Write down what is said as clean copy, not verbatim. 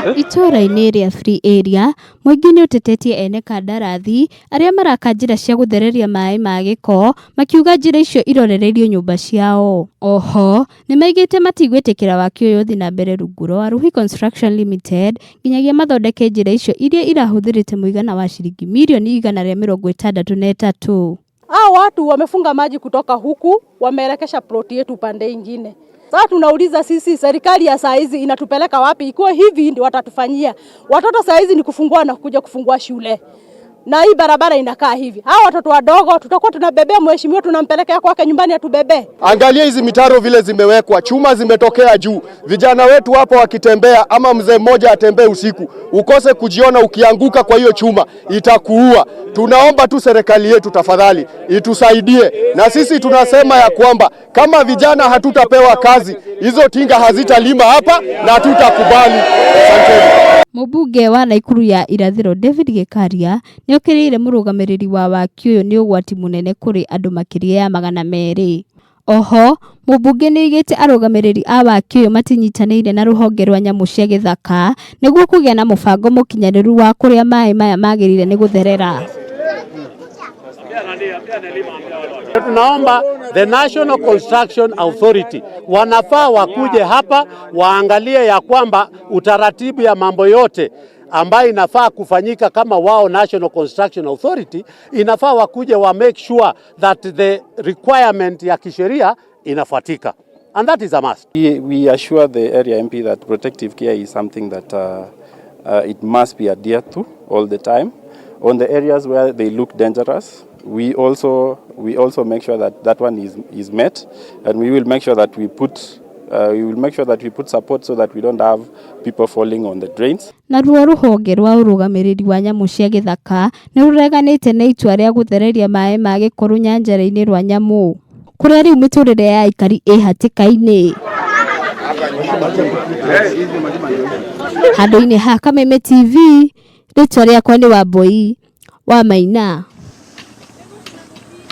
Itũũra-inĩ rĩa Free Area, mũingĩ nĩ ũtetetie ene kandarathi arĩa maraka njĩra cia gũthereria maĩ ma gĩko, makiuga njĩra icio irorereirio nyũmba ciao. Oho, nĩ maigĩte matigwĩtĩkĩra waki ũyũ ũthiĩ na mbere rungu rwa Ruhi Construction Limited nginyagia mathondeke njĩra icio iria irahũthĩrĩte mũigana wa ciringi mirioni 163. Hao watu wamefunga maji kutoka huku, wameelekesha ploti yetu pande ingine. Sasa tunauliza sisi, serikali ya saa hizi inatupeleka wapi? Ikiwa hivi ndio watatufanyia watoto saa hizi ni kufungua na kuja kufungua shule na hii barabara inakaa hivi, hao watoto wadogo tutakuwa tunabebea mheshimiwa, tunampelekea kwake nyumbani atubebee. Angalia hizi mitaro vile zimewekwa, chuma zimetokea juu, vijana wetu hapo wakitembea, ama mzee mmoja atembee usiku, ukose kujiona ukianguka kwa hiyo chuma itakuua. Tunaomba tu serikali yetu tafadhali itusaidie, na sisi tunasema ya kwamba kama vijana hatutapewa kazi, hizo tinga hazitalima hapa na hatutakubali. Asanteni. Mũmbunge wa Naikuru ya irathĩro David Gĩkaria nĩ okĩrĩire mũrũgamĩrĩri wa waki ũyũ nĩ ũgwati mũnene kũrĩ andũ makĩria ya 200. Oho, mũmbunge nĩ oigĩte arũgamĩrĩri a waki ũyũ matinyitanĩire na rũhonge rwa nyamũ cia gĩthaka nĩguo kũgĩa na mũbango mũkinyanĩru wa kũrĩa maĩ maya magĩrĩire nĩ gũtherera. Tunaomba the National Construction Authority wanafaa wakuje hapa waangalie ya kwamba utaratibu ya mambo yote ambayo inafaa kufanyika kama wao National Construction Authority inafaa wakuje wa make sure that the requirement ya kisheria inafuatika, and that is a must. We assure the area MP that protective care is something that it must be adhered to all the time. On the areas where they look dangerous, we also make sure that that one is met, and we will make sure that we put support so that we don't have people falling on the drains. Naruo rũhonge rwa ũrũgamĩrĩri wa nyamũ cia gĩthaka nĩ rũreganĩte na itua rĩa gũthereria maĩ ma gĩko rũnyanjara-inĩ rwa nyamũ kũrĩa rĩu mĩtũrĩre ya aikari ĩ hatĩka-inĩ. Handũ-inĩ ha Kameme TV, rĩtwa rĩakwa nĩ Wambui wa Maina.